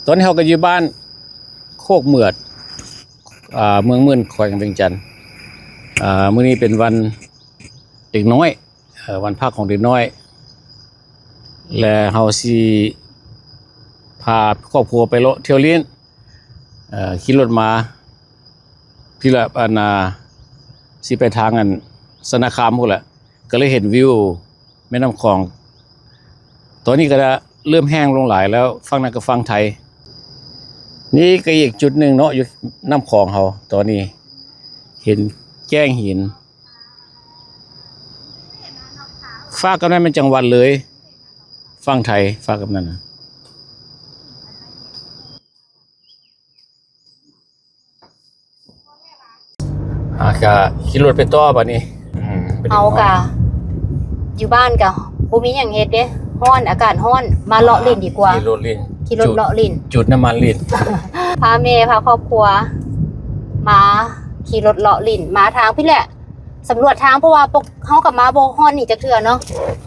ຕອນນີ້ເຮົາກໍຢູ່ບ້ານໂຄກເໝືອດ ອ່າ ເມືອງໝື່ນ ແຂວງວຽງຈັນ. ອ່າ ມື້ນີ້ເປັນວັນເດັກນ້ອຍ ເອີ ວັນພາກຂອງເດັກນ້ອຍ ແລະ ເຮົາຊິພາຄອບຄົວໄປເລາະທ່ຽວຫຼິ້ນ ເອີ ຂີ່ລົດມາພີ້ລະ ອັນນ່າ ຊິໄປທາງອັນຊະນະຄາມພຸ້ນແຫຼະ ກໍເລີຍເຫັນວິວແມ່ນ້ຳຂອງ. ຕອນນີ້ກໍເລີ່ມແຫ້ງລົງຫຼາຍແລ້ວ ຝັ່ງນັ້ນກໍຝັ່ງໄທ. ນີ້ກໍອີກຈຸດໜຶ່ງເນາະ ຢູ່ນ້ຳຂອງເຮົາ ຕອນນີ້ເຫັນແກ້ງຫີນ. ຟາກກັບນັ້ນແມ່ນຈັງຫວັດເລີຍ ຝັ່ງໄທ ຟາກກັບນັ້ນນະ. ອ່າ ກະຂີ່ລົດໄປຕໍ່ບາດນີ້. ອືມ ເຮົາກະຢູ່ບ້ານກະບໍ່ມີຫຍັງເຮັດເດ້ ຮ້ອນ ອາກາດຮ້ອນ ມາເລາະຫຼິ້ນດີກວ່າ ຂີ່ລົດຫຼິ້ນ ຂີ່ລົດເລາະຫຼິ້ນ ຈູດ ຈູດນ້ຳມັນຫຼິ້ນ ພາແມ່ ພາຄອບຄົວ ມາຂີ່ລົດເລາະຫຼິ້ນ ມາທາງພີ້ແຫຼະ ສຳຫຼວດທາງ ເພາະວ່າພວກເຮົາກໍມາບໍ່ຮອດນີ້ຈັກເທື່ອເນາະ.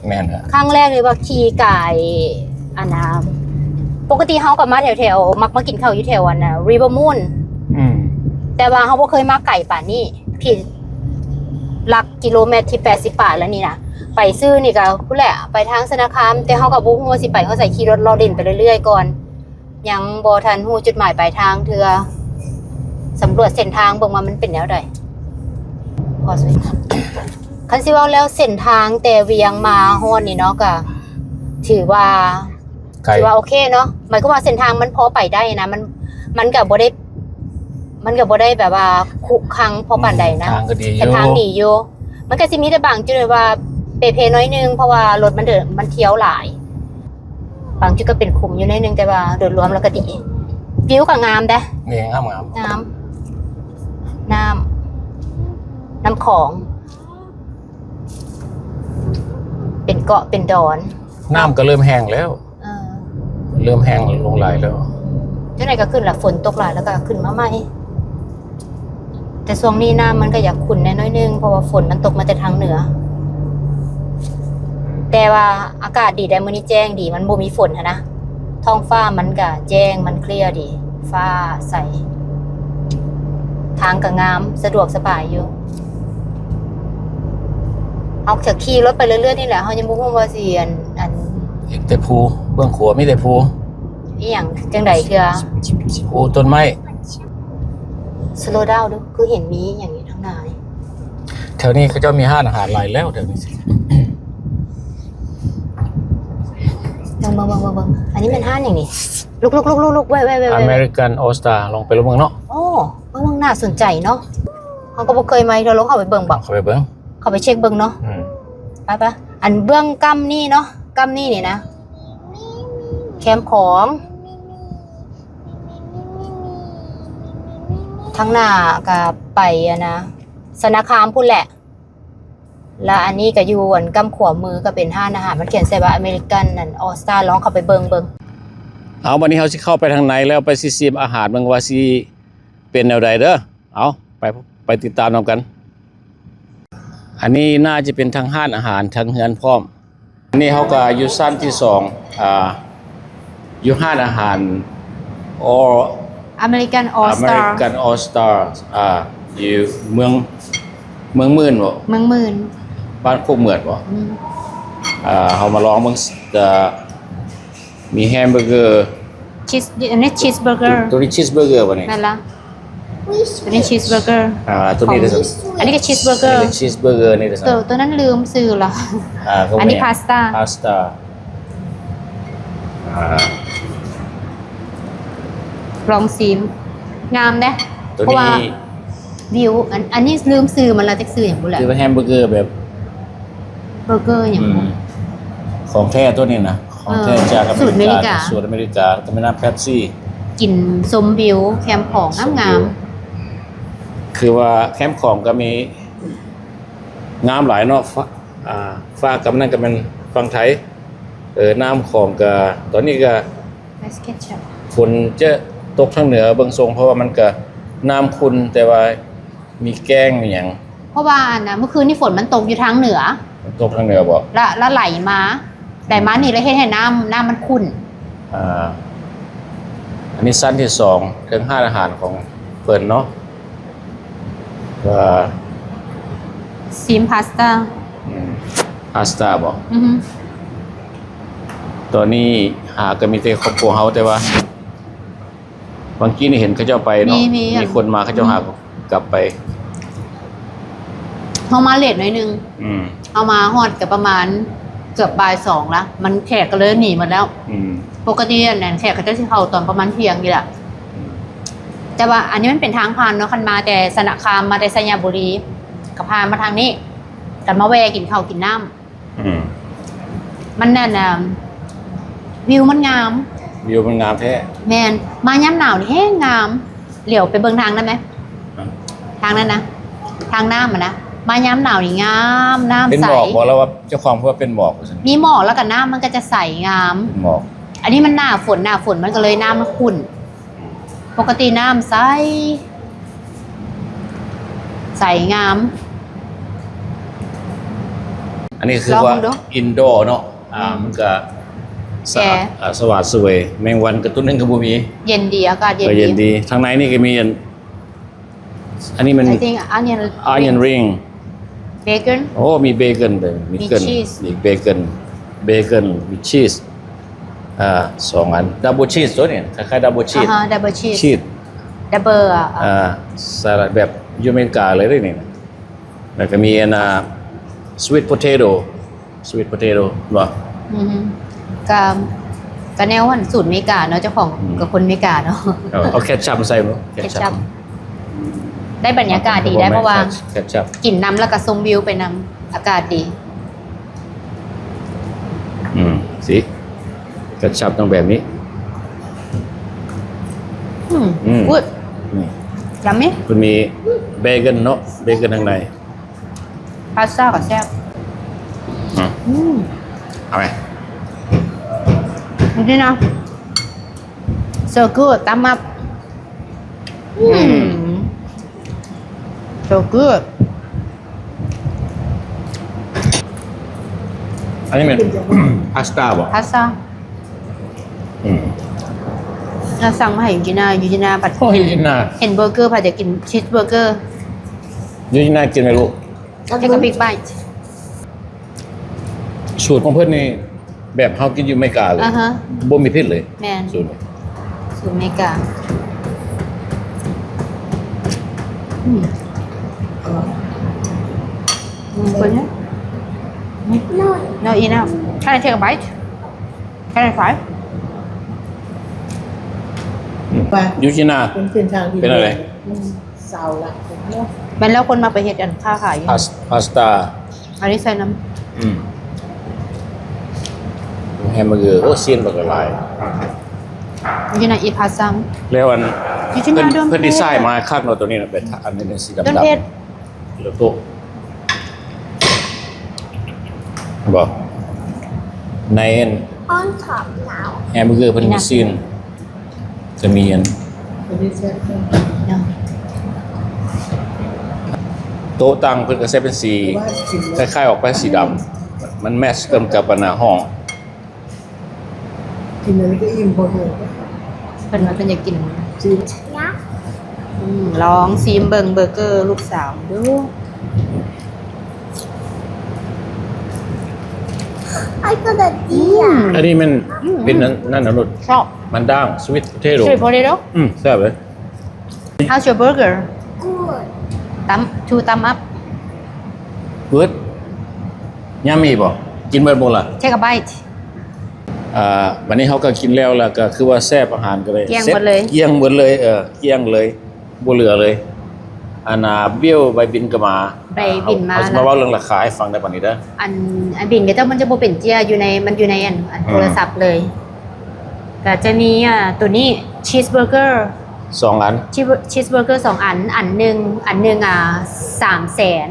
ແມ່ນແຫຼະ ຄັ້ງແລກເລີຍວ່າຂີ່ກາຍ ອັນນ່າ ປົກກະຕິເຮົາກໍມາແຖວໆ ມັກມາກິນເຂົ້າຢູ່ແຖວ ອັນນ່າ River Moon ອືມ ແຕ່ວ່າເຮົາບໍ່ເຄີຍມາໄກປານນີ້ ທີ່ຫຼັກກິໂລແມັດທີ່ແປດສິບປາຍແລ້ວນີ້ນະ. ໄປຊື່ນີ້ກໍພຸ້ນແຫຼະ ໄປທາງຊະນະຄາມ ແຕ່ເຮົາກໍບໍ່ຮູ້ວ່າຊິໄປຮອດໃສ ຂີ່ລົດເລາະຫຼິ້ນໄປເລື້ອຍໆກ່ອນ. ຍັງບໍ່ທັນຮູ້ຈຸດໝາຍປາຍທາງເທື່ອ ສຳຫຼວດເສັ້ນທາງເບິ່ງວ່າມັນເປັນແນວໃດ. ຂໍສະຫວັດ ຄັນຊິເວົ້າແລ້ວເສັ້ນທາງແຕ່ວຽງມາຮອດນີ້ເນາະ ກະຖືວ່າ ກະຖືວ່າໂອເຄເນາະ ໝາຍຄວາມວ່າເສັ້ນທາງມັນພໍໄປໄດ້ນະ ມັນ ມັນກະບໍ່ໄດ້ ມັນກະບໍ່ໄດ້ແບບວ່າຂຸຂັງພໍປານໃດນະ ທາງກໍດີຢູ່ ເສັ້ນທາງດີຢູ່. ມັນກໍຊິມີແຕ່ບາງຈຸດທີ່ວ່າເປ່ເພໜ້ອຍໜຶ່ງ ເພາະວ່າລົດມັນເດີນ ມັນທ່ຽວຫຼາຍ ບາງຈຸດກໍເປັນຂຸມຢູ່ໜ້ອຍໜຶ່ງ ແຕ່ວ່າໂດຍລວມແລ້ວກໍດີ ວິວກໍງາມເດ້ ນີ້ງາມໆ ງາມ ນ້ຳ ນ້ຳຂອງ ເປັນເກາະເປັນດອນ ນ້ຳກໍເລີ່ມແຫ້ງແລ້ວ ເອີ ເລີ່ມແຫ້ງລົງຫຼາຍແລ້ວ ຈັ່ງໃດກໍຂຶ້ນລະ ຝົນຕົກຫຼາຍແລ້ວກໍຂຶ້ນມາໃໝ່. ແຕ່ຊ່ວງນີ້ນ້ຳມັນກໍຢາກຂຸ່ນແດ່ໜ້ອຍໜຶ່ງ ເພາະວ່າຝົນມັນຕົກມາແຕ່ທາງເໜືອ ແຕ່ວ່າອາກາດດີໄດ໋ ມື້ນີ້ແຈ້ງດີ ມັນບໍ່ມີຝົນຫັ້ນນະ ທ້ອງຟ້າມັນກໍແຈ້ງ ມັນເຄລຍດີ ຟ້າໃສ ທາງກໍງາມ ສະດວກສະບາຍຢູ່. ເຮົາຈະຂີ່ລົດໄປເລື້ອຍໆນີ້ແຫຼະ ເຮົາຍັງບໍ່ຮູ້ວ່າຊິ ອັນ ອັນ ເຫັນແຕ່ພູ ເບື້ອງຂວາມີແຕ່ພູ ອີ່ຫຍັງຈັ່ງໃດເທື່ອ ພູ ຕົ້ນໄມ້. Slow down ດູ ຄືເຫັນມີຫຍັງຢູ່ທາງໜ້ານີ້ ແຖວນີ້ເຂົາເຈົ້າມີຮ້ານອາຫານຫຼາຍແລ້ວແຖວນີ້. ເບິ່ງໆໆໆໆ ອັນນີ້ແມ່ນຮ້ານຫຍັງນີ້? ລຸກໆໆໆ ໄວໆໆ American All Star ລອງໄປລອງເບິ່ງເນາະ. ໂອ້ ເບິ່ງໆ ໜ້າສົນໃຈເນາະ ເຮົາກໍບໍ່ເຄີຍມາເທື່ອ ລອງເຂົ້າໄປເບິ່ງບໍ? ເຂົ້າໄປເບິ່ງ ເຂົ້າໄປເຊັກເບິ່ງເນາະ. ອືມ ໄປໆ ອັນເບື້ອງກ້ຳນີ້ເນາະ ກ້ຳນີ້ນີ້ນະ ແຄມຂອງ ທາງໜ້າກໍໄປ ອັນນະ ຊະນະຄາມພຸ້ນແຫຼະ ແລ້ວອັນນີ້ກໍຢູ່ ອັນ ກ້ຳຂວາມື ກໍເປັນຮ້ານອາຫານ ມັນຂຽນໃສ່ວ່າ American ອັນ All Star ລອງເຂົ້າໄປເບິ່ງເບິ່ງ. ເອົາ ບັດນີ້ເຮົາຊິເຂົ້າໄປທາງໃນ ແລ້ວໄປຊິຊີມອາຫານເບິ່ງວ່າຊິເປັນແນວໃດເດີ. ເອົາ ໄປ ໄປຕິດຕາມນຳກັນ. ອັນນີ້ໜ້າຈະເປັນທັງຮ້ານອາຫານ ທັງເຮືອນພ້ອມ. ອັນນີ້ເຮົາກໍຢູ່ຊັ້ນທີສອງ ອ່າ ຢູ່ຮ້ານອາຫານ All American All Star American All Star ອ່າ ຢູ່ເມືອງ ເມືອງໝື່ນບໍ? ເມືອງໝື່ນ ບ້ານໂຄກເໝືອດບໍ? ອືມ ອ່າ ເຮົາມາລອງເບິ່ງ ຈະມີແຮມເບີເກີ ຊີສ ອັນນີ້ຊີສເບີເກີ ຕົວນີ້ຊີສເບີເກີບໍ່ນີ້? ແມ່ນລະ ອັນນີ້ຊີສເບີເກີ ອ່າ ຕົວນີ້ເດ້ ອັນນີ້ກໍຊີສເບີເກີ ນີ້ຊີສເບີເກີນີ້ເດ້ ຕົວ ຕົວນັ້ນລືມຊື່ລະ ອ່າ ອັນນີ້ພາສຕ້າ ພາສຕ້າ ອ່າ ລອງຊີມ ງາມເດ້ ຕົວນີ້ ເພາະວ່າວິວ ອັນ ອັນນີ້ລືມຊື່ມັນລະ ຈັກຊື່ຫຍັງບໍ່ແຫຼະ ຄືວ່າແຮມເບີເກີແບບ ເບີເກີຫຍັງ ອືມ ຂອງແທ້ຕົວນີ້ນະ ຂອງແທ້ ເອີ ຈາກອາເມລິກາ ສູດອາເມລິກາ ສູດອາເມລິກາ ແລ້ວກໍມີນ້ຳເປັບຊີ ກິນຊົມວິວແຄມຂອງງາມໆ ຄືວ່າແຄມຂອງກໍມີງາມຫຼາຍເນາະ ຟ້າ ອ່າ ຟ້າກັບນັ້ນກໍແມ່ນຝັ່ງໄທ ເອີ ນ້ຳຂອງກໍ ຕອນນີ້ກໍຝົນຈະຕົກທາງເໜືອເບິ່ງຊົງ ເພາະວ່າມັນກໍນ້ຳຂຸ່ນ ແຕ່ວ່າ ມີແກ້ງມີຫຍັງ ເພາະວ່າອັນນ່າ ມື້ຄືນນີ້ຝົນມັນຕົກຢູ່ທາງເໜືອ ມັນຕົກທາງເໜືອບໍ? ລະ ລະໄຫຼມາ ໄຫຼມານີ້ລະເຮັດໃຫ້ນ້ຳ ນ້ຳມັນຂຸ່ນ ອ່າ ອັນນີ້ຊັ້ນທີສອງ ເຖິງຮ້ານອາຫານຂອງເພິ່ນເນາະ ກໍ ຊີມພາສຕ້າ ອືມ ພາສຕ້າບໍ? ອືຮຶ ຕອນນີ້ຫາກໍມີແຕ່ຄອບຄົວເຮົາ ແຕ່ວ່າ ບາງກີ້ນີ້ເຫັນເຂົາເຈົ້າໄປເນາະ ມີ ມີ ມີຄົນມາ ເຂົາເຈົ້າຫາກັບໄປ ເຮົາມາເລດໜ້ອຍໜຶ່ງ ອືມ ເຮົາມາຮອດກໍປະມານເກືອບບ່າຍສອງລະ ມັນແຂກກໍເລີຍໜີໝົດແລ້ວ ອືມ ປົກກະຕິອັນນັ້ນແຂກເຂົາເຈົ້າຊິເຂົ້າຕອນປະມານທ່ຽງນີ້ລະ ອືມ ແຕ່ວ່າອັນນີ້ມັນເປັນທາງຜ່ານເນາະ ຄັນມາແຕ່ຊະນະຄາມ ມາແຕ່ໄຊຍະບູລີ ກໍຜ່ານມາທາງນີ້ ກໍມາແວ່ກິນເຂົ້າກິນນ້ຳ ອືມ ມັນນັ້ນນະ ວິວມັນງາມ ວິວມັນງາມແທ້ ແມ່ນ ມາຍາມໜາວນີ້ແຮງງາມ ຫຼຽວໄປເບິ່ງທາງນັ້ນໄໝ ຮະ ທາງນັ້ນນະ ທາງນ້ຳຫັ້ນນະ ມາຍາມໜາວນີ້ງາມ ນ້ຳໃສ ເປັນໝອກບໍ ຫຼືວ່າເຈົ້າຂອງເພິ່ນວ່າເປັນໝອກວ່າຊັ້ນ ມີໝອກ ແລ້ວກໍນ້ຳມັນກໍຈະໃສງາມ ເປັນໝອກ ອັນນີ້ມັນໜ້າຝົນ ໜ້າຝົນມັນກໍເລີຍນ້ຳມັນຂຸ້ນ ປົກກະຕິນ້ຳໃສ ໃສງາມ ອັນນີ້ຄືວ່າອິນດໍເນາະ ອ່າ ມັນກະສະອາດ ສະຫວາດສະເຫວີຍ ແມງວັນກະຕົວໜຶ່ງກະບໍ່ມີ ເຢັນດີ ອາກາດເຢັນດີ ເອີ ເຢັນດີ ທາງໃນນີ້ກະມີອັນ ອັນນີ້ມັນ I think onion onion ring bacon ໂອ້ ມີເບເກີນເດີ ມີເກີນ ມີເບເກີນ ເບເກີນ ມີຊີສ ອ່າ ສອງອັນ double cheese ຕົວນີ້ ຄ້າຍໆ double cheese ອ່າຮະ double cheese cheese double ອ່າ ສະລັດແບບຢູ່ອາເມລິກາເລີຍເດ້ນີ້ ແລ້ວກໍມີອັນ ອ່າ sweet potato sweet potato ບໍ່ ອືມ ກະ ກະແນວອັນສູດເມກາເນາະ ເຈົ້າຂອງ ອືມ ກະຄົນເມກາເນາະ ເອົາ ເອົາແຄດຊັບມາໃສ່ບໍ່ ແຄດຊັບ ໄດ້ບັນຍາກາດດີໄດ໋ ເພາະວ່າ ແຄດຊັບ ກິນນຳແລ້ວກະຊົມວິວໄປນຳ ອາກາດດີ ອືມ ຊິ ກະຊັບຕ້ອງແບບນີ້ ອືມ ອືມ good ນີ້ yummy ເພິ່ນມີເບເກີນເນາະ ເບເກີນທາງໃນ ພາສຕ້າກໍແຊບ ອືມ ອືມ ເອົາໄໝ ນີ້ນະ so good ຕຳມັບ ອືມ so good ອັນນີ້ແມ່ນພາສຕ້າບໍ່? ພາສຕ້າ ອືມ ເຮົາສັ່ງມາໃຫ້ຢູຈີນາ ຢູຈີນາບັດ ໂອ້ຍ ຢູຈີນາ ເຫັນເບີເກີ ພັດຢາກກິນຊີສເບີເກີ ຢູຈີນາກິນໄໝລູກ? Take a big bite ສູດຂອງເພິ່ນນີ້ ແບບເຮົາກິນຢູ່ອາເມລິກາເລີຍ ອ່າຮະ ບໍ່ມີພິດເລີຍ ແມ່ນ ສູດ ສູດອາເມລິກາ ອືມ ອືມ No enough. Can I take a bite? Can I try? ອືມ ຢູຈີນາ ເປັນເສັ້ນທາງທີ່ ເປັນອະໄລ? ເຊົາລະ ແມ່ນແລ້ວ ຄົນມັກໄປເຮັດອັນຄ້າຂາຍຢູ່ ພາສ ພາສຕ້າ ອັນນີ້ໃສ່ນຳ ອືມ ແຮມເບີເກີ ໂອ້ ຊີ້ນບັກຫຼາຍ ຢູ່ໃນອີພາຊັງ ແລ້ວອັນ ຢູ່ທີ່ ເພິ່ນ ເພິ່ນດີໄຊມາຄັກເນາະ ຕົວນີ້ນະ ເປັນອັນນີ້ສີດຳໆ ແລ້ວໂຕະ ບໍ່ ໃນອັນ On top now. ແຮມເບີເກີເພິ່ນມີຊີ້ນ ຈະມີອັນ ໂຕະຕັ່ງເພິ່ນກໍໃຊ້ເປັນສີ ຄ້າຍໆ ອອກໄປສີດຳ ມັນແມັດກັນກັບອັນໜ້າຫ້ອງ ກິນອັນນີ້ກໍອີ່ມພໍແຮງ ເພິ່ນວ່າເພິ່ນຢາກກິນ ອືມ ລອງຊີມເບິ່ງເບີເກີລູກສາວດູ. ອັນນີ້ແມ່ນ ອືມ ເປັນອັນນັ້ນ ອັນນັ້ນ ຊອບ ມັນດ້າງ sweet potato sweet potato ອືມ ແຊບເລີຍ How's your burger? Good. Thumb, two thumb up. Good. Yummy ບໍ່? ກິນເບິດບໍ່ລະ? Take a bite. ອ່າ ບັດນີ້ເຮົາກໍກິນແລ້ວ ແລ້ວກໍຄືວ່າແຊບ ອາຫານກໍໄດ້ ກ້ຽງເບິດເລີຍ ກ້ຽງເບິດເລີຍ ເອີ ກ້ຽງເລີຍ ບໍ່ເຫຼືອເລີຍ ອັນນ່າ ບິວໃບບິນກໍມາ ໃບບິນມາ ເຮົາຊິມາເວົ້າເລື່ອງລາຄາໃຫ້ຟັງໄດ້ບັດນີ້ເດີ ອັນ ອັນບິນເຂົາເຈົ້າມັນຈະບໍ່ເປັນເຈ້ຍ ຢູ່ໃນ ມັນຢູ່ໃນອັນ ອັນ ອືມ ໂທລະສັບເລີຍ ກໍຈະມີ ອ່າ ໂຕນີ້ cheeseburger ສອງອັນ cheese cheeseburger ສອງອັນ ອັນໜຶ່ງ ອັນໜຶ່ງ ອ່າ ສາມແສນ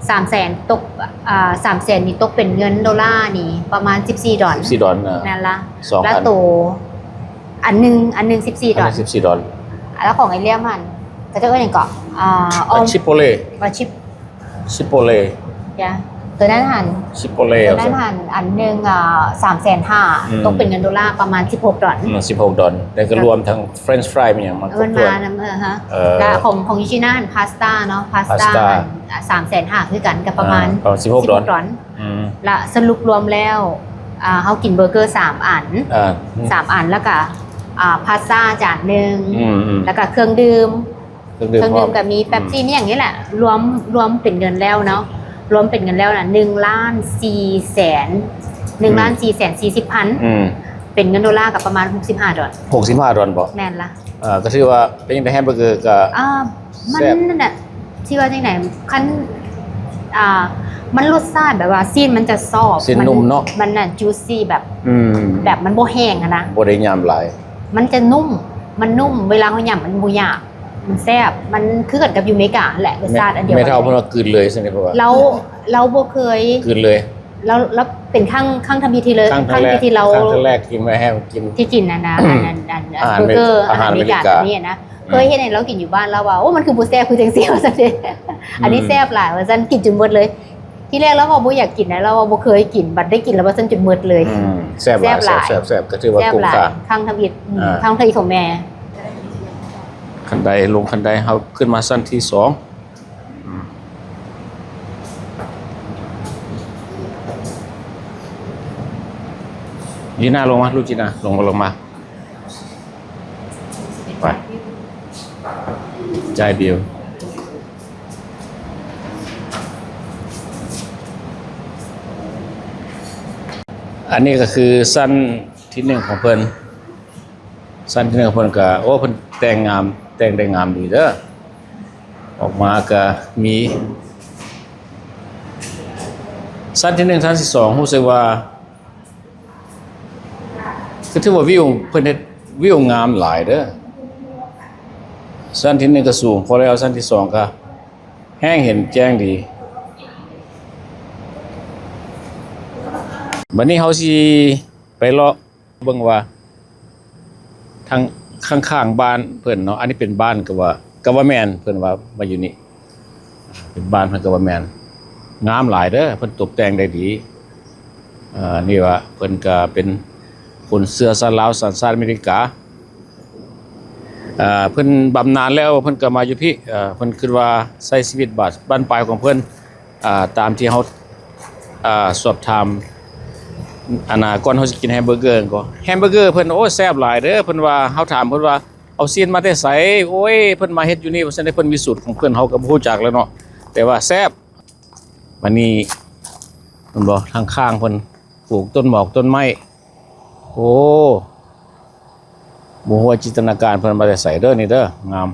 ສາມແສນຕົກ ອ່າ ສາມແສນນີ້ຕົກເປັນເງິນໂດລານີ້ປະມານສິບສີ່ດອນ ສິບສີ່ດອນ ອ່າ ແມ່ນລະ ສອງອັນ ລະໂຕ ອັນໜຶ່ງ ອັນໜຶ່ງສິບສີ່ດອນ ສິບສີ່ດອນ ແລ້ວຂອງໄອ້ຫຼຽມຫັ້ນ ເຂົາເຈົ້າເອີ້ນຫຍັງເກາະ ອ່າ ອອມ ຊິໂປເລ ວ່າຊິ ຊິໂປເລ yeah ໂຕນັ້ນຫັ້ນ ຊິບໍ່ແລ້ວ ໂຕນັ້ນຫັ້ນ ອັນໜຶ່ງ ອ່າ ສາມແສນຫ້າ ອືມ ຕົກເປັນເງິນໂດລາປະມານສິບຫົກດອນ ອືມ ສິບຫົກດອນ ແລ້ວກໍລວມທັງ French fry ມີຫຍັງມາ ມັນມານຳ ເອີ ຮະ ເອີ ແລ້ວຂອງ ຂອງອີຊິນາຫັ້ນ ພາສຕ້າເນາະ ພາສຕ້າ ພາສຕ້າ ອັນ ອ່າ ສາມແສນຫ້າຄືກັນ ກໍປະມານ ອ່າ ປະມານສິບຫົກດອນ ສິບຫົກດອນ ອືມ ລະສະຫຼຸບລວມແລ້ວ ອ່າ ເຮົາກິນເບີເກີສາມອັນ ອ່າ ສາມອັນ ແລ້ວກະ ອ່າ ພາສຕ້າຈານໜຶ່ງ ອືມໆ ແລ້ວກະເຄື່ອງດື່ມ ເຄື່ອງດື່ມ ເຄື່ອງດື່ມກໍມີ ອືມ ເປັບຊີ ມີຫຍັງນີ້ແຫຼະ ລວມ ລວມເປັນເງິນແລ້ວເນາະ ລວມເປັນເງິນແລ້ວນະ ໜຶ່ງລ້ານສີ່ແສນ ໜຶ່ງລ້ານສີ່ແສນສີ່ສິບພັນ ອືມ ເປັນເງິນໂດລາກໍປະມານຫົກສິບຫ້າດອນ ຫົກສິບຫ້າດອນບໍ? ແມ່ນລະ ເອີ ກໍຖືວ່າເປັນຈັ່ງໃດ ແຮມເບີເກີກໍ ອ່າ ມັນ ແຊບ ນັ້ນນະ ຊິວ່າຈັ່ງໃດ ຄັນ ອ່າ ມັນລົດຊາດແບບວ່າຊີ້ນມັນຈະຊອບ ຊີ້ນນຸ້ມເນາະ ມັນ ມັນນະ juicy ແບບ ອືມ ແບບມັນບໍ່ແຫ້ງຫັ້ນນະ ບໍ່ໄດ້ຫຍາບຫຼາຍ ມັນຈະນຸ້ມ ມັນນຸ້ມ ເວລາເຮົາຫຍາບມັນບໍ່ຫຍາບ ມັນແຊບ ມັນຄືກັນກັບຢູ່ເມກາຫັ້ນແຫຼະ ລົດຊາດອັນດຽວກັນ ແມ່ເຖົ້າເພິ່ນວ່າກືນເລີຍຊັ້ນເດ ເພາະວ່າ ລາວ ລາວບໍ່ເຄີຍ ກືນເລີຍ ລາວ ລາວເປັນຄັ້ງ ຄັ້ງທຳອິດທີ່ເລີຍ ຄັ້ງທຳອິດທີ່ລາວ ຄັ້ງແລກ ຄັ້ງແລກທີ່ມາແຮມກິນ ທີ່ກິນອັນນະ ອືມ ອັນ ອັນ ອັນ ອາຫານ ເບີເກີ ອາຫານອາຫານອາຫານອາເມລິກາ ອາຫານອາເມລິກາ ແບບນີ້ນະ ອືມ ເຄີຍເຮັດໃຫ້ລາວກິນຢູ່ບ້ານ ລາວວ່າ ໂອ້ ມັນຄືບໍ່ແຊບຄືຈັ່ງຊີ້ ວ່າຊັ້ນເດ ອືມ ອັນນີ້ແຊບຫຼາຍ ວ່າຊັ້ນ ກິນຈົນໝົດເລີຍ ທີແລກລາວວ່າບໍ່ຢາກກິນນະ ລາວວ່າບໍ່ເຄີຍກິນ ບັດໄດ້ກິນແລ້ວວ່າຊັ້ນຈົນໝົດເລີຍ ອືມ ແຊບຫຼາຍ ແຊບຫຼາຍ ແຊບ ແຊບ ກໍຖືວ່າ ແຊບຫຼາຍ ຄຸ້ມຄ່າ ຄັ້ງທຳອິດ ອືມ ອ່າ ຄັ້ງທຳອິດຂອງແມ່ ຂັ້ນໄດ ລົງຂັ້ນໄດ ເຮົາຂຶ້ນມາຊັ້ນທີສອງ ອືມ ຈີນ່າລົງມາ ລູກຈີນ່າ ລົງມາ ລົງມາ ໄປ ຈ່າຍບິວ ອັນນີ້ກໍຄືຊັ້ນທີໜຶ່ງຂອງເພິ່ນ ຊັ້ນທີໜຶ່ງເພິ່ນກໍ ໂອ້ ເພິ່ນແຕ່ງງາມ ແຕ່ງໄດ້ງາມດີເດີ ອອກມາກໍມີ ຊັ້ນທີໜຶ່ງ ຊັ້ນທີສອງ ຮູ້ສຶກວ່າ ກໍຖືວ່າວິວ ເພິ່ນເຮັດວິວງາມຫຼາຍເດີ ຊັ້ນທີໜຶ່ງກໍສູງພໍແລ້ວ ຊັ້ນທີສອງກໍແຮງເຫັນແຈ້ງດີ ບັດນີ້ເຮົາຊິໄປເລາະ ເບິ່ງວ່າທາງຂ້າງໆບ້ານເພິ່ນເນາະ ອັນນີ້ເປັນບ້ານ ກໍວ່າ ກໍວ່າແມ່ນ ເພິ່ນວ່າມາຢູ່ນີ້ ເປັນບ້ານເພິ່ນ ກໍວ່າແມ່ນ ງາມຫຼາຍເດີ ເພິ່ນຕົບແຕ່ງໄດ້ດີ ເອີ ນີ້ວ່າເພິ່ນກໍເປັນຄົນເຊື້ອຊາດລາວ ສັນຊາດອາເມລິກາ ເອີ ເພິ່ນບຳນານແລ້ວ ເພິ່ນກໍມາຢູ່ພີ້ ເອີ ເພິ່ນຄິດວ່າໃຊ້ຊີວິດບັ້ນປາຍຂອງເພິ່ນ ອ່າ ຕາມທີ່ເຮົາ ອ່າ ສອບຖາມ ອັນນ່າ ກ່ອນເຮົາຊິກິນແຮມເບີເກີ ກໍ ແຮມເບີເກີເພິ່ນ ໂອ້ ແຊບຫຼາຍເດີ ເພິ່ນວ່າ ເຮົາຖາມເພິ່ນວ່າ ເອົາຊີ້ນມາແຕ່ໃສ? ໂອ້ຍ ເພິ່ນມາເຮັດຢູ່ນີ້ ວ່າຊັ້ນເດ ເພິ່ນມີສູດຂອງເພິ່ນ ເຮົາກໍບໍ່ຮູ້ຈັກແລ້ວເນາະ ແຕ່ວ່າແຊບ ບາດນີ້ ເຫັນບໍ່ ທາງຂ້າງເພິ່ນ ປູກຕົ້ນໝອກຕົ້ນໄມ້ ໂອ້ ບໍ່ຮູ້ວ່າຈິນຕະນາການເພິ່ນມາແຕ່ໃສເດີ ນີ້ເດີ ງາມ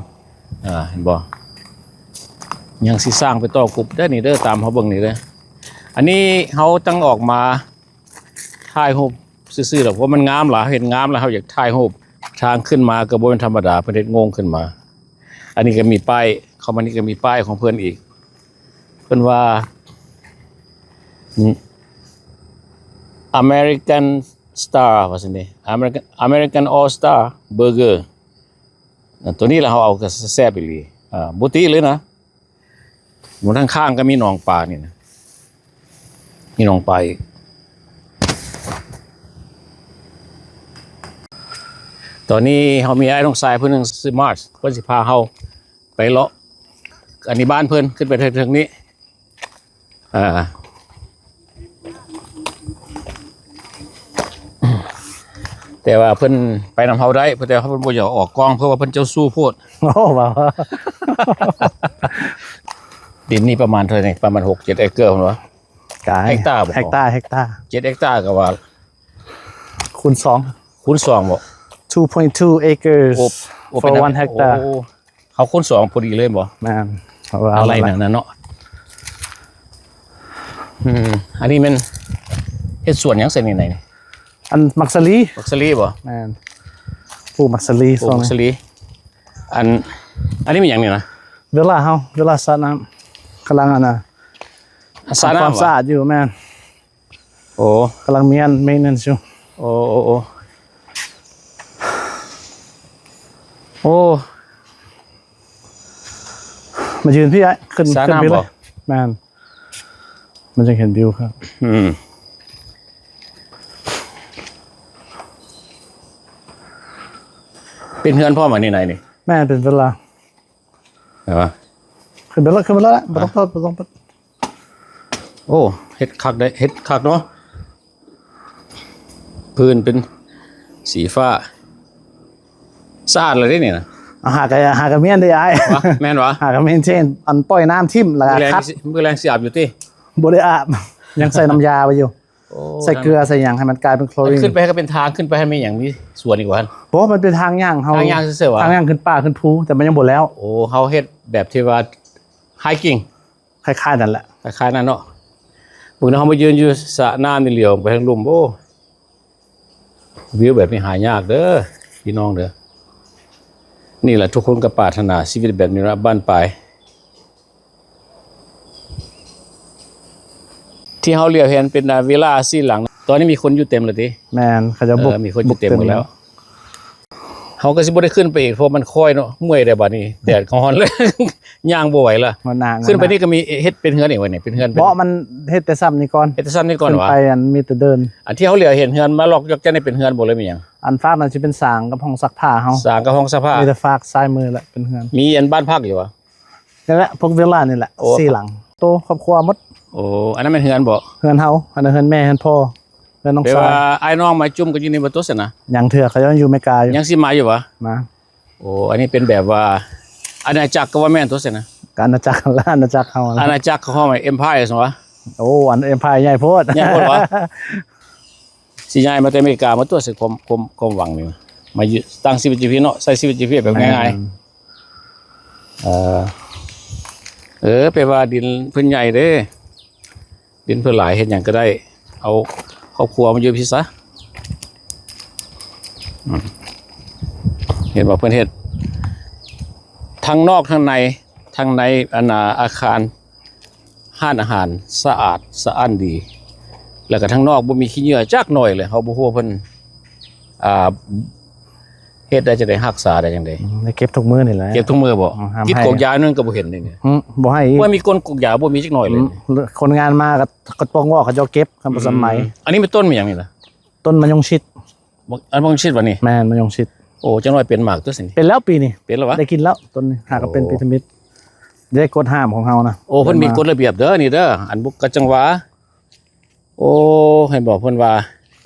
ອ່າ ເຫັນບໍ່ ຍັງຊິສ້າງໄປຕໍ່ກຸບເດີນີ້ເດີ ຕາມເຮົາເບິ່ງນີ້ເດີ ອັນນີ້ເຮົາຕັ້ງອອກມາຖ່າຍຮູບຊື່ໆດອກ ເພາະມັນງາມຫຼາຍ ເຮົາເຫັນງາມແລ້ວເຮົາຢາກຖ່າຍຮູບ ທາງຂຶ້ນມາກໍບໍ່ແມ່ນທຳມະດາ ເພິ່ນເຮັດໂງ່ງຂຶ້ນມາ ອັນນີ້ກໍມີປ້າຍ ເຂົ້າມານີ້ກໍມີປ້າຍຂອງເພິ່ນອີກ ເພິ່ນວ່າ ອາ American Star ວ່າຊັ້ນເດ American American All Star Burger ຕົວນີ້ລະເຮົາເອົາກໍແຊບອີ່ຫຼີ ອ່າ ບໍ່ຕິເລີຍນະ ໝົດທາງຂ້າງກໍມີໜອງປານີ້ນະ ມີໜອງປາອີກ ຕອນນີ້ເຮົາມີອ້າຍນ້ອງຊາຍຜູ້ໜຶ່ງຊື່ມາສ ເພິ່ນຊິພາເຮົາໄປເລາະ ອັນນີ້ບ້ານເພິ່ນ ຂຶ້ນໄປເທິງນີ້ ອ່າ ແຕ່ວ່າເພິ່ນໄປນຳເຮົາໄດ້ ແຕ່ວ່າເພິ່ນບໍ່ຢາກອອກກ້ອງ ເພາະວ່າເພິ່ນເຈົ້າຊູ້ໂພດ ໂອ້ ວ່າ ດິນນີ້ປະມານເທົ່າໃດນີ້ ປະມານຫົກເຈັດເອກເກີພຸ້ນຫວາ ກາຍ ເຮັກຕາບໍ່ ເຮັກຕາ ເຮັກຕາ ເຈັດເຮັກຕາກໍວ່າ ຄູນສອງ ຄູນສອງບໍ່ two point two acres ໂອ້ for one hectare ໂອ້ ເຮົາຄູນສອງພໍດີເລີຍບໍ່ ແມ່ນ ເພາະວ່າ ອາໄລນັ້ນນະເນາະ ອືມ ອັນນີ້ແມ່ນເຮັດສວນຫຍັງຊັ້ນນີ້ ອັນໝາກສາລີ ໝາກສາລີບໍ່ ແມ່ນ ປູກໝາກສາລີ ປູກໝາກສາລີ ອັນ ອັນນີ້ແມ່ນຫຍັງນີ້ນະ ເວລາເຮົາ ເວລາສາດນ້ຳ ກຳລັງອັນນ່າ ສາດນ້ຳ ຄວາມສະອາດຢູ່ ແມ່ນ ໂອ້ ກຳລັງມີອັນ maintenance ຢູ່ ໂອ້ ໂອ້ ໂອ້ ໂອ້ ມາຢືນພີ້ອ້າຍ ຂຶ້ນ ສາດນ້ຳ ຂຶ້ນພີ້ເລີຍ ບໍ່ ແມ່ນ ມັນຈຶ່ງເຫັນວິວຄັກ. ອືມ ເປັນເຮືອນພ້ອມອັນນີ້ນາຍນີ້. ແມ່ນ ເປັນເວລາ. ເຫັນບໍ່? ຂຶ້ນໄປແລ້ວ ຂຶ້ນໄປແລ້ວ ບໍ່ຕ້ອງເປີດ ບໍ່ຕ້ອງເປີດ. ໂອ້ ເຮັດຄັກເດ້ ເຮັດຄັກເນາະ. ພື້ນເປັນສີຟ້າ ສະອາດແລ້ວເດ້ນີ້ນະ. ອ່າ ຫາກະ ຫາກະແມ່ນເດ້ອ້າຍ. ຫວາ? ແມ່ນຫວາ? ຫາກະແມ່ນເຊັ່ນ ອັນປ່ອຍນ້ຳຖິ້ມແລ້ວ ມື້ແລງ ຄັກ ຊິ ມື້ແລງຊິອາບຢູ່ຕິ? ບໍ່ໄດ້ອາບ ຍັງໃສ່ນ້ຳຢາໄວ້ຢູ່. ໂອ້ ໃສ່ເກືອໃສ່ຫຍັງໃຫ້ມັນກາຍເປັນໂຄລິນ. ຂຶ້ນໄປໃຫ້ກໍເປັນທາງ ຂຶ້ນໄປໃຫ້ມີຫຍັງ ມີສວນອີກຫວາ? ບໍ່ ມັນເປັນທາງຍ່າງເຮົາ ທາງຍ່າງຊື່ໆຫວາ? ທາງຍ່າງຂຶ້ນປ່າຂຶ້ນພູ ແຕ່ມັນຍັງບໍ່ແລ້ວ. ໂອ້ ເຮົາເຮັດແບບທີ່ວ່າໄຮກິງ ຄ້າຍໆນັ້ນແຫຼະ ຄ້າຍໆນັ້ນເນາະ. ເບິ່ງເນາະ ເຮົາມາຢືນຢູ່ສະນ້ຳນີ້ ຫຼຽວໄປທາງລຸ່ມ ໂອ້ ວິວແບບນີ້ຫາຍາກເດີພີ່ນ້ອງເດີ. ນີ້ແຫຼະ ທຸກຄົນກໍປາດຖະໜາຊີວິດແບບນີ້ລະ ບ້ານປາຍ. ທີ່ເຮົາຫຼຽວເຫັນເປັນ ອ່າ ວິລາສີ່ຫຼັງ ຕອນນີ້ມີຄົນຢູ່ເຕັມແລ້ວຕິ? ແມ່ນ ເຂົາເຈົ້າ ເອີ ບຸກ ມີຄົນຢູ່ເຕັມໝົດແລ້ວ. ເຮົາກໍຊິບໍ່ໄດ້ຂຶ້ນໄປອີກ ເພາະມັນຄ້ອຍເນາະ ເມື່ອຍແດ່ບາດນີ້ ແດດກໍຮ້ອນເລີຍ ຍ່າງບໍ່ໄຫວລະ. ຂຶ້ນໄປນີ້ກໍມີເຮັດເປັນເຮືອນອີກວະນີ້? ເປັນເຮືອນ ເບາະມັນເຮັດແຕ່ຊ່ຳນີ້ກ່ອນ ເຮັດແຕ່ຊ່ຳນີ້ກ່ອນຫວາ? ຂຶ້ນໄປອັນມີແຕ່ເດີ່ນ. ອັນທີ່ເຮົາຫຼຽວເຫັນເຮືອນມາລັອກຢອກຈັນນີ້ ເປັນເຮືອນບໍ່ ຫຼືມີຫຍັງ? ອັນຟາກນັ້ນຊິເປັນສາງກັບຫ້ອງຊັກຜ້າເຮົາ. ສາງກັບຫ້ອງຊັກຜ້າ ມີແຕ່ຟາກຊ້າຍມືແຫຼະເປັນເຮືອນ. ມີອັນບ້ານພັກຢູ່ຫວາ? ນັ້ນແຫຼະ ພວກວິລລານີ້ແຫຼະ ໂອ້ ສີ່ຫຼັງ ໂຕຄອບຄົວໝົດ. ໂອ້ ອັນນັ້ນແມ່ນເຮືອນບໍ່? ເຮືອນເຮົາ ອັນນັ້ນເຮືອນແມ່ ເຮືອນພໍ່ ເຮືອນນ້ອງຊາຍ. ແປວ່າອ້າຍນ້ອງມາຈຸ່ມກໍຢູ່ນີ້ບໍ່ຕົວຊັ້ນນະ? ຍັງເທື່ອ ເຂົາຍັງຢູ່ເມກາຢູ່. ຍັງຊິມາຢູ່ຫວາ? ມາ. ໂອ້ ອັນນີ້ເປັນແບບວ່າອານາຈັກກໍວ່າແມ່ນຕົວຊັ້ນນະ? ກໍອານາຈັກ ອານາຈັກເຮົາ ອານາຈັກຂອງເຮົາ ເອັມພາຍຊັ້ນຫວາ? ໂອ້ ອັນເອັມພາຍໃຫຍ່ໂພດ ໃຫຍ່ໂພດຫວາ? ຊິຍ້າຍມາແຕ່ອາເມລິກາໝົດຕົວ ຄວາມ ຄວາມ ຄວາມຫວັງນີ້ ມາຢູ່ ຕັ້ງຊີວິດຢູ່ພີ້ເນາະ ໃຊ້ຊີວິດຢູ່ພີ້ແບບງ່າຍໆ. ເອີ ເອີ ແປວ່າດິນເພິ່ນໃຫຍ່ເດ້ ດິນເພິ່ນຫຼາຍ ເຮັດຫຍັງກໍໄດ້ ເອົາຄອບຄົວມາຢູ່ພີ້ຊະ. ເຫັນບໍ່ ເພິ່ນເຮັດທັງນອກທັງໃນ ທັງໃນ ອັນນ່າ ອາຄານ ຮ້ານອາຫານສະອາດສະອ້ານດີ ແລ້ວກໍທາງນອກບໍ່ມີຂີ້ເຫຍື້ອຈັກໜ້ອຍເລີຍ. ເຮົາບໍ່ຮູ້ວ່າເພິ່ນ ອ່າ ເຮັດໄດ້ຈັ່ງໃດ ຮັກສາໄດ້ຈັ່ງໃດ? ອືມ ໄດ້ເກັບທຸກມື້ນີ້ແຫຼະ. ເກັບທຸກມື້ບໍ່? ອືມ ກິນກົກຢາໜຶ່ງກໍບໍ່ເຫັນເດນີ້. ອືມ ບໍ່ໃຫ້ອີກ. ວ່າມີກົນກົກຢາບໍ່ມີຈັກໜ້ອຍເລີຍ. ອືມ ຄົນງານມາກໍ ກໍຕ້ອງເວົ້າ ເຂົາເຈົ້າເກັບ ຄັນບໍ່ສະໄໝ. ອືມ ອັນນີ້ແມ່ນຕົ້ນແມ່ນຫຍັງນີ້ນະ? ຕົ້ນມະຍົງຊິດ. ບັກ ອັນມະຍົງຊິດຫວານີ້? ແມ່ນ ມະຍົງຊິດ. ໂອ້ ຈັກໜ້ອຍເປັນໝາກຕົວນີ້. ເປັນແລ້ວປີນີ້. ເປັນແລ້ວຫວາ? ໄດ້ກິນແລ້ວຕົ້ນນີ້ ຫາກໍເປັນປີທຳອິດ. ເດ້ ກົດຫ້າມຂອງເຮົານະ. ໂອ້ ເພິ່ນມີກົດລະບຽບເດີນີ້ເດີ ອັນບຸກກະຈັງຫວາ. ໂອ້ ເຫັນບໍ່ ເພິ່ນວ່າ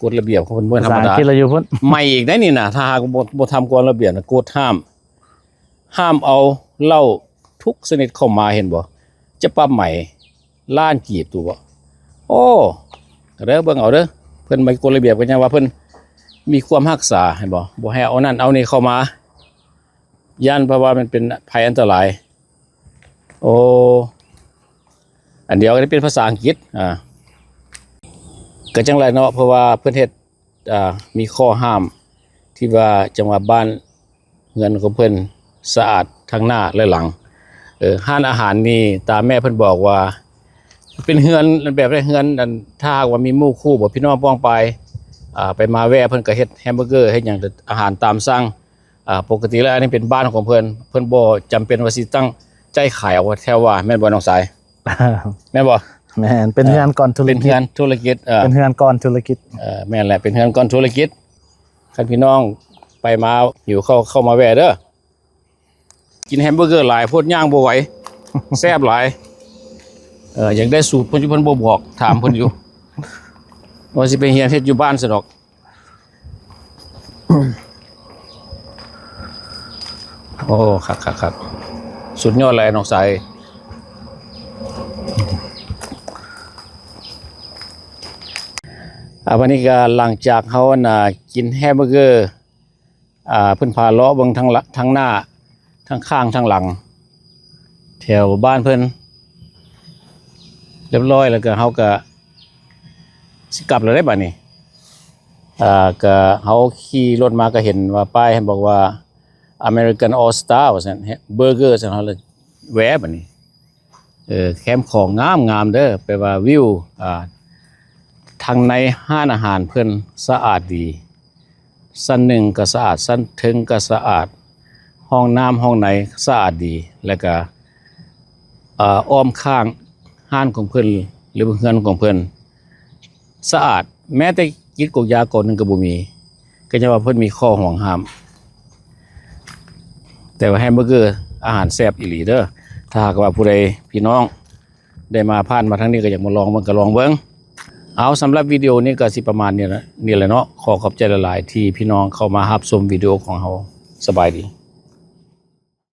ກົດລະບຽບຂອງເພິ່ນບໍ່ທຳມະດາ. ພາສາອັງກິດລະຢູ່ພຸ້ນ ໃໝ່ອີກໄດ໋ນີ້ນະ. ຖ້າຫາກບໍ່ ບໍ່ທຳກົດລະບຽບນະ ກົດຫ້າມ ຫ້າມເອົາເຫຼົ້າທຸກຊະນິດເຂົ້າມາ ເຫັນບໍ່? ຈະປັບໃໝ ລ້ານກີບຕູບໍ່? ໂອ້ ເດີ ເບິ່ງເອົາເດີ ເພິ່ນມີກົດລະບຽບ ກໍຍັງວ່າເພິ່ນມີຄວາມຮັກສາ ເຫັນບໍ່? ບໍ່ໃຫ້ເອົານັ້ນເອົານີ້ເຂົ້າມາ ຢ້ານ ເພາະວ່າມັນເປັນໄພອັນຕະລາຍ. ໂອ້ ອັນດຽວກັນເປັນພາສາອັງກິດ ອ່າ ກໍຈັ່ງໃດເນາະ ເພາະວ່າເພິ່ນເຮັດ ອ່າ ມີຂໍ້ຫ້າມທີ່ວ່າຈັ່ງວ່າບ້ານເຮືອນຂອງເພິ່ນສະອາດທັງໜ້າ ແລະ ຫຼັງ. ເອີ ຮ້ານອາຫານນີ້ ຕາມແມ່ເພິ່ນບອກວ່າ ເປັນເຮືອນແບບໃດ ເຮືອນ ອັນ ຖ້າຫາກວ່າມີໝູ່ຄູ່ ບໍ່ ພີ່ນ້ອງປ້ອງປາຍ ອ່າ ໄປມາແວ່ ເພິ່ນກໍເຮັດແຮມເບີເກີ ເຮັດຫຍັງ ອາຫານຕາມສັ່ງ. ອ່າ ປົກກະຕິແລ້ວ ອັນນີ້ເປັນບ້ານຂອງເພິ່ນ ເພິ່ນບໍ່ຈຳເປັນວ່າຊິຕັ້ງໃຈຂາຍອອກແຖວວ່າ ແມ່ນບໍ່ນ້ອງຊາຍ? ແມ່ນບໍ່? ແມ່ນ ເປັນເຮືອນກ່ອນທຸລະກິດ ເປັນເຮືອນທຸລະກິດ ເອີ ເປັນເຮືອນກ່ອນທຸລະກິດ ເອີ ແມ່ນແຫຼະ ເປັນເຮືອນກ່ອນທຸລະກິດ. ຄັນພີ່ນ້ອງໄປມາຫິວເຂົ້າ ເຂົ້າມາແວ່ເດີ. ກິນແຮມເບີເກີຫຼາຍໂພດ ຍ່າງບໍ່ໄຫວ ແຊບຫຼາຍ. ເອີ ຢາກໄດ້ສູດເພິ່ນຢູ່ ເພິ່ນບໍ່ບອກ ຖາມເພິ່ນຢູ່ ວ່າຊິໄປຮຽນເຮັດຢູ່ບ້ານຊັ້ນດອກ. ໂອ້ ຄັກໆໆ ສຸດຍອດເລີຍນ້ອງຊາຍ. ອ່າ ວັນນີ້ກໍຫຼັງຈາກເຮົາ ອັນນ່າ ກິນແຮມເບີເກີ ອ່າ ເພິ່ນພາເລາະເບິ່ງທັງ ທັງໜ້າ ທັງຂ້າງ ທັງຫຼັງ ແຖວບ້ານເພິ່ນ ຮຽບຮ້ອຍແລ້ວ ກໍເຮົາກໍຊິກັບແລ້ວເດ້ບາດນີ້. ອ່າ ກໍເຮົາຂີ່ລົດມາກໍເຫັນວ່າປ້າຍເຫັນບອກວ່າ American All Star ວ່າຊັ້ນ ເບີເກີຊັ້ນ ເຮົາເລີຍແວ່ບາດນີ້. ເອີ ແຄມຂອງງາມໆເດີ ແປວ່າວິວ ອ່າ ທາງໃນຮ້ານອາຫານເພິ່ນສະອາດດີ. ຊັ້ນໜຶ່ງກໍສະອາດ ຊັ້ນເທິງກໍສະອາດ ຫ້ອງນ້ຳຫ້ອງໃນສະອາດດີ ແລ້ວກະ ເອີ ອ້ອມຂ້າງຮ້ານຂອງເພິ່ນ ຫຼືເຮືອນຂອງເພິ່ນສະອາດ ແມ້ແຕ່ກິດກົກຢາກອງໜຶ່ງກໍບໍ່ມີ ກໍຍັງວ່າເພິ່ນມີຂໍ້ຫວງຫ້າມ. ແຕ່ວ່າແຮມເບີເກີອາຫານແຊບອີ່ຫຼີເດີ. ຖ້າຫາກວ່າຜູ້ໃດ ພີ່ນ້ອງ ໄດ້ມາຜ່ານມາທາງນີ້ກໍຢາກມາລອງເບິ່ງກໍລອງເບິ່ງ. ເອົາ ສຳລັບວິດີໂອນີ້ກໍຊິປະມານນີ້ລະ ນີ້ແຫຼະເນາະ. ຂໍຂອບໃຈຫຼາຍໆທີ່ພີ່ນ້ອງເຂົ້າມາຮັບຊົມວິດີໂອຂອງເຮົາ. ສະບາຍດີ.